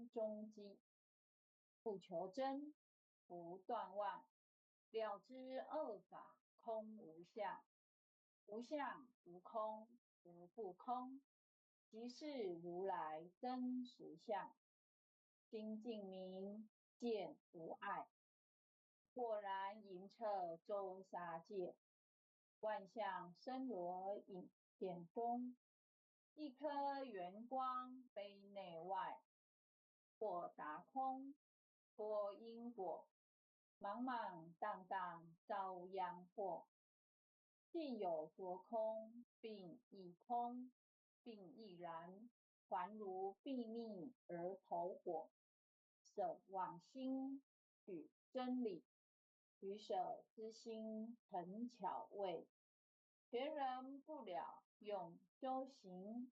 空中迹，不求真，不断妄，了知二法空无相，无相无空，无不空，即是如来真实相。心净明，见无碍，豁然莹彻周沙界，万象森罗影片中，一颗圆光非内外，豁达空，脱因果，茫茫荡荡遭殃祸。既有着空，并亦空，并亦然，还如筚篥而投火，舍妄心，取真理，取舍之心诚巧味。学人不了用修行，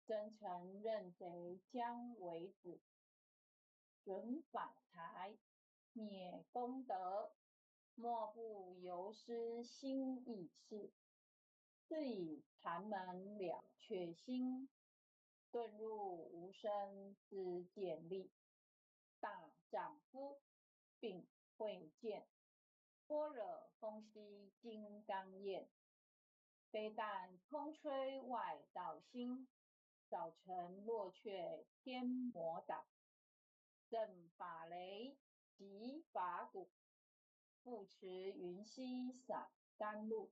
真诚认贼将为子，损法财，灭功德，莫不由斯心意事。是以禅门了却心，顿入无生之见力。大丈夫秉慧见，般若风息金刚焰。非但空吹外道心，早晨落却天魔党。震法雷，击法鼓，护持云溪洒甘露。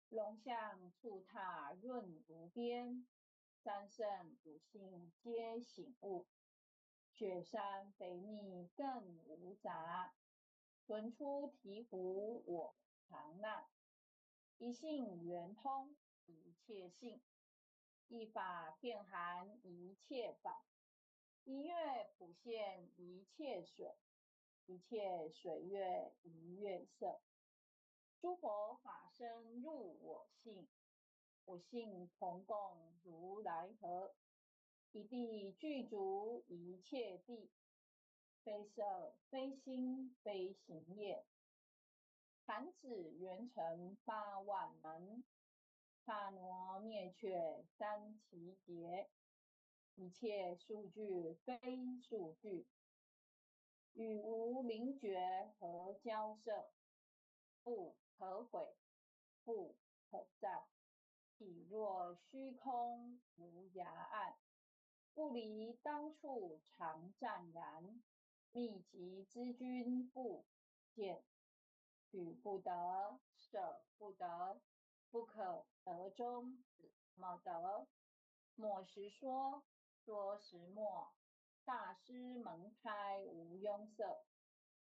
龙象触踏润无边，三圣五性皆醒悟。雪山肥腻更无杂，纯出醍醐我常纳。一性圆通一切性，一法遍含一切法，一月普现一切水，一切水月一月色。诸佛法身入我性，我性同共如来合，一地具足一切地，非色非心非行业。弹指圆成八万门，刹那灭却三祇劫，一切数据非数据，与无灵觉何交涉？不可毁，不可占，体若虚空无涯岸，不离当处常湛然，密集之君不见。取不得，舍不得，不可得中怎么得？莫时说，说时没。大师门开无壅塞。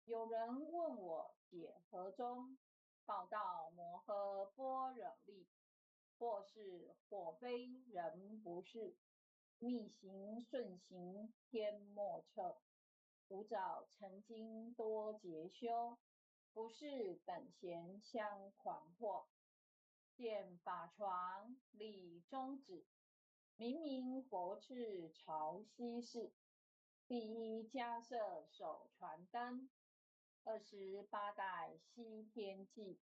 有人问我解何宗，报道摩诃般若力，或是或非人不是，逆行顺行天莫测。吾早曾经多劫修。不是等闲相诳惑，见法床立中指，明明佛敕朝西寺，第一迦叶首传灯，28代西天际，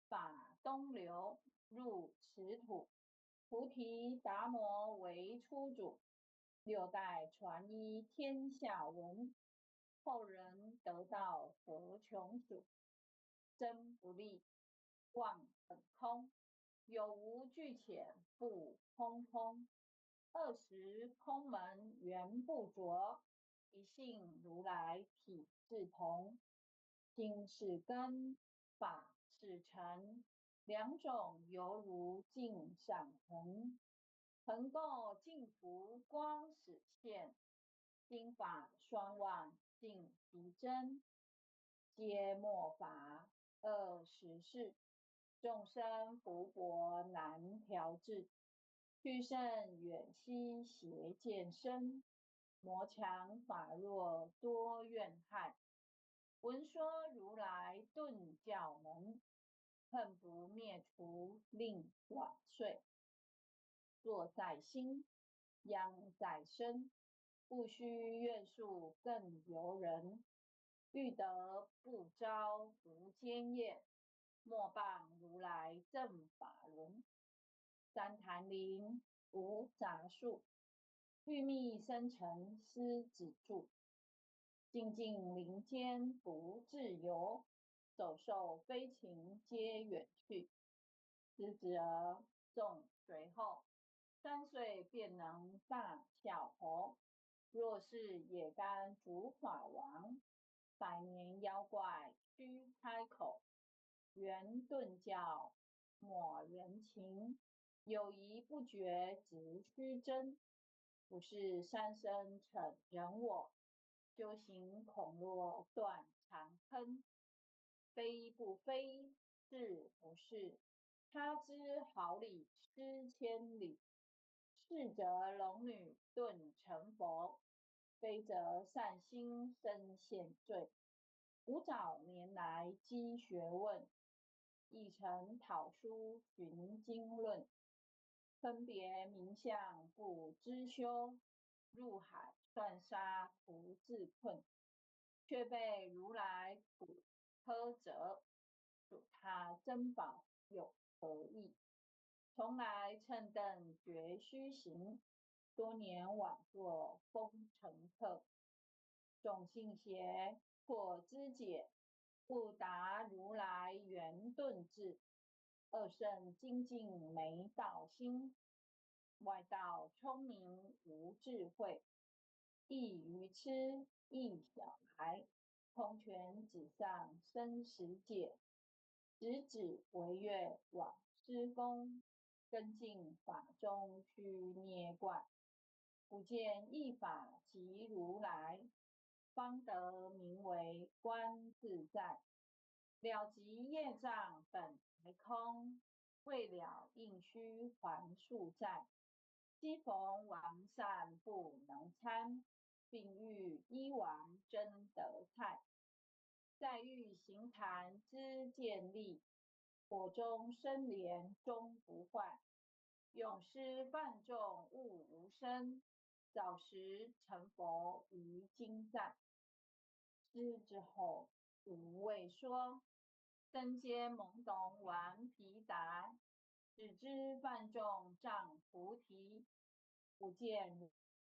法东流入此土，菩提达摩为初祖，六代传衣天下闻。后人得道何穷数？真不立，妄本空，有无俱浅不空空。二十空门原不着，一性如来体自同。心是根，法是尘，两种犹如镜上痕。恒垢净除光始现，心法双忘净即真，皆末法二十世，众生福薄难调治，去胜远兮邪见深，魔强法弱多怨害。闻说如来顿教门，恨不灭除令卵碎。作在心，殃在身。不须愿数更由人，欲得不招无间业，莫谤如来正法轮。三坛林无杂树，欲觅生尘思止住，静静林间不自由，走兽飞禽皆远去。狮子儿众随后，3岁便能大笑猴。若是野干主法王，百年妖怪须开口。圆顿教抹人情，有疑不决直须真。不是三生成人我，修行恐落断肠坑。非不非，是不是？他知好礼失千里。是则龙女顿成佛，非则善心生现罪。吾早年来积学问，亦曾讨书寻经论，分别名相不知修，入海算沙徒自困，却被如来苦呵责，属他珍宝有何益？从来蹭蹬绝虚行，多年枉作风尘客。种性邪，破知解，不达如来圆顿智。二圣精进没道心，外道聪明无智慧，亦愚痴亦小孩，空拳指上生死解，直指为月往施功。根进法中须捏怪，不见一法即如来，方得名为观自在。了即业障本来空，未了应须还宿债。昔逢王善不能参，并欲医王真得菜。再欲行禅知见力。火中生莲终不坏，永失犯众悟无生，早时成佛于今在。知之后无谓说，身皆懵懂顽皮达，只知犯众障菩提，不见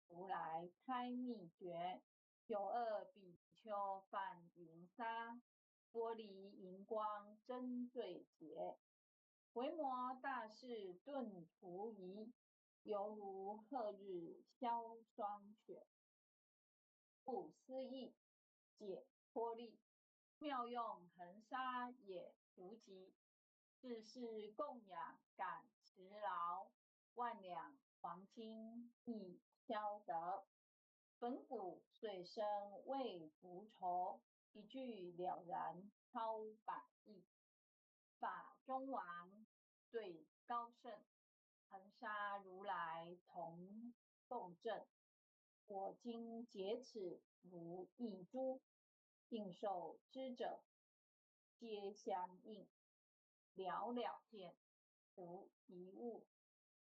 如来开秘诀。有恶比丘犯淫沙。玻璃荧光真罪劫，维摩大士顿除疑，犹如贺日消霜雪。不思议解脱力，妙用恒沙也无极。世世供养感持劳，万两黄金亦消得。粉骨碎身为浮愁。一句了然超百亿，法中王最高圣，恒沙如来同共振。我今解此如意珠，应受之者皆相应。了了见无一物，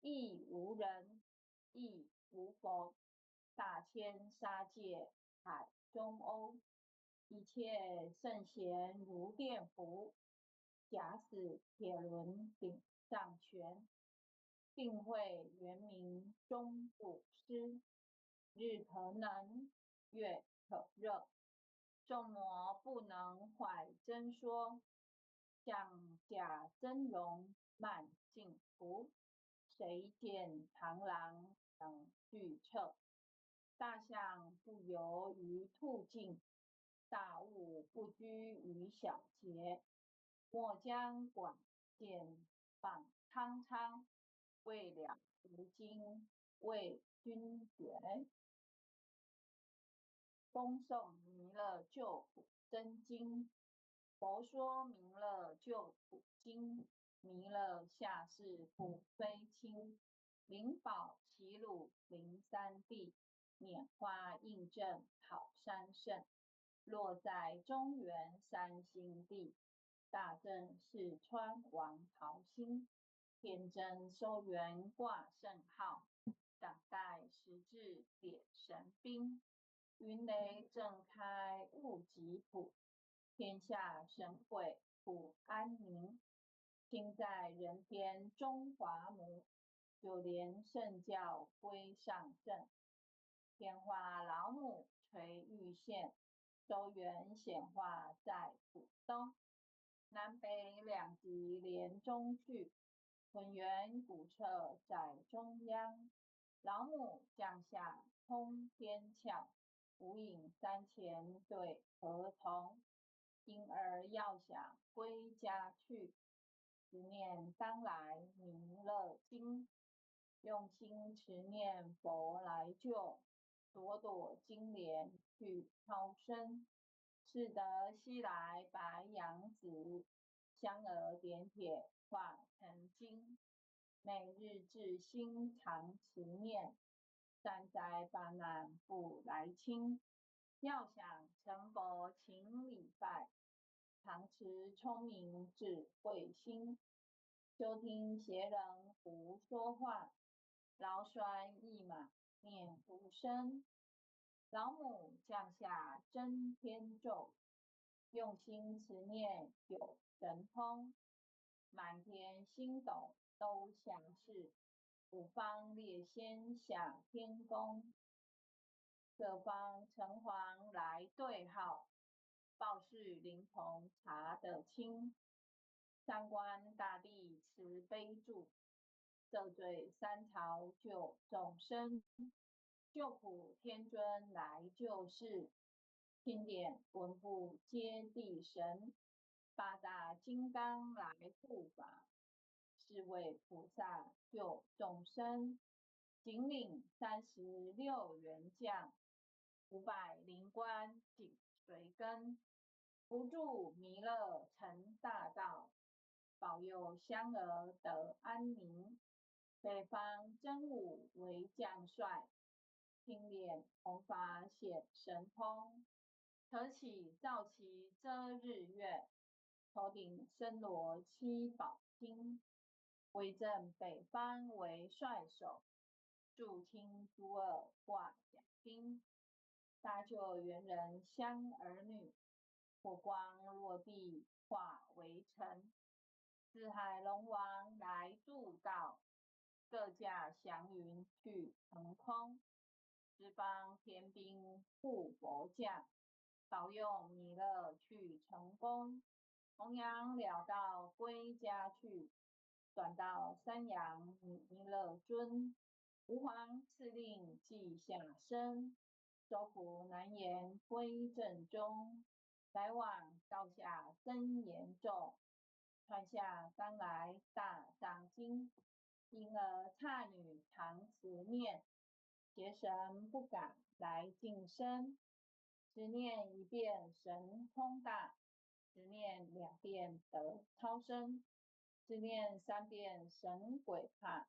亦无人，亦无佛。大千沙界海中鸥。一切圣贤如电符，假使铁轮顶上悬，定慧圆明终不失。日可能，月可热，众魔不能坏真说。像假真容慢净除，谁见螳螂能惧彻？大象不游于兔境。大物不拘于小节，莫将广见放汤汤，未了无经为君绝。恭诵弥勒救苦真经，佛说弥勒救苦经，弥勒下世苦非轻，灵宝齐鲁灵三地，拈花印证好三圣。落在中原三星地，大正四川王桃心，天真收元挂圣号，等待时至点神兵，云雷震开雾吉普，天下神会普安宁，亲在人天中华母，九莲圣教归上正。天化老母垂玉现，周元显化在浦东。南北两极连中去，浑圆古刹在中央。老母降下通天窍，无影三乾对合同。婴儿要想归家去，持念当来弥勒经，用心持念佛来救，朵朵金莲去超生。是得西来白羊子，香儿点铁化成金。每日至心常持念，三灾八难不来侵。要想成佛，请礼拜，常持聪明智慧心，休听邪人胡说话，劳栓一马念无声。老母降下真天咒，用心持念有神通，满天星斗都下世，五方列仙下天宫，各方城隍来对号，报事灵童查得清，三官大帝慈悲助，赦罪三朝救众生。救苦天尊来救世，钦点文部揭谛神，八大金刚来护法，四位菩萨救众生，紧领36员将，500灵官紧随跟，扶助弥勒成大道，保佑香儿得安宁。北方真武为将帅。青脸红发显神通，扯起皂旗遮日月，头顶森罗七宝金，威震北方为帅首，助清诸恶挂甲兵，搭救猿人香儿女，火光落地化为尘，四海龙王来助道，各驾祥云去腾空。十方天兵护佛驾，保佑弥勒去成功，弘扬了道归家去，转到三阳弥勒尊，吾皇敕令记下身，收服难言归正宗，来往高下真言咒，传下当来大藏经，婴儿刹女常持念。邪神不敢来近身，持念一遍神通大，持念两遍得超生，持念三遍神鬼怕，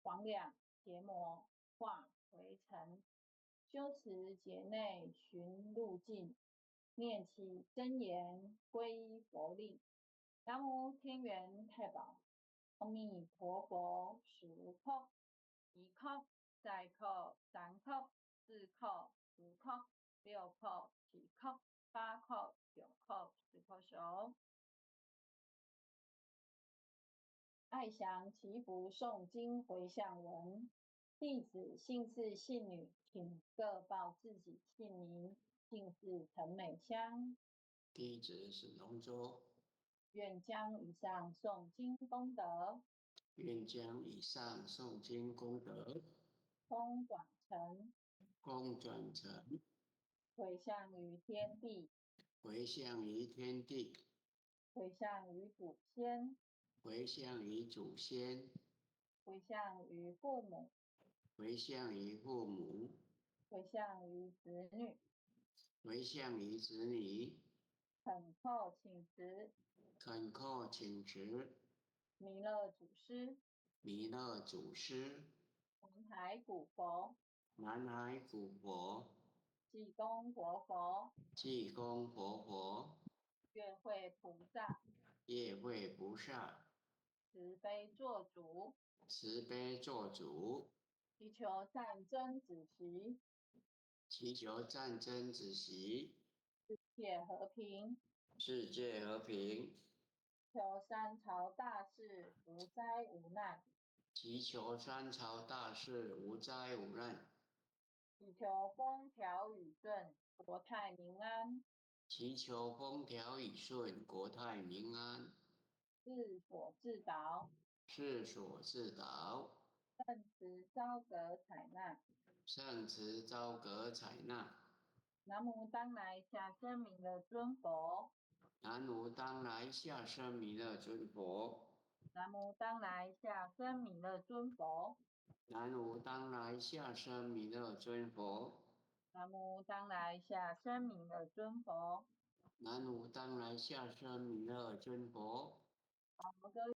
魍魉邪魔化为尘。修持劫内寻路径，念起真言归佛力。南无天元太保，阿弥陀佛，十叩，一叩。二叩、三叩、四叩、五叩、六叩、七叩、八叩、九叩、十叩首。爱祥祈福诵经回向文，弟子姓氏姓女，请各报自己姓名。姓氏陈美香。弟子是龙舟。愿将以上诵经功德，愿将以上诵经功德，功转成，功转成，回向于天地，回向于天地，回向于祖先，回向于祖先，回向于父母，回向于父母，回向于子女，回向于子女。恳叩请辞，恳叩请辞。弥勒祖师，弥勒祖师。南海古佛，南海古佛，济公活佛，济公活佛，月会菩萨，月会菩萨，慈悲作主，慈悲作主，祈求战争止息，祈求战争止息，世界和平，世界和平，求三朝大事无灾无难。祈求三朝大事无灾无难。祈求風調雨順，國泰民安。祈求風調雨順，國泰民安。自所自導。自所自導。聖慈昭閣採納。聖慈昭閣採納。南無當來下生彌勒尊佛。南無當來下生彌勒尊佛。南無當來下生彌勒尊佛。南無當來下生彌勒尊佛。南無當來下生彌勒尊佛。南無當來下生彌勒尊佛。好，各位。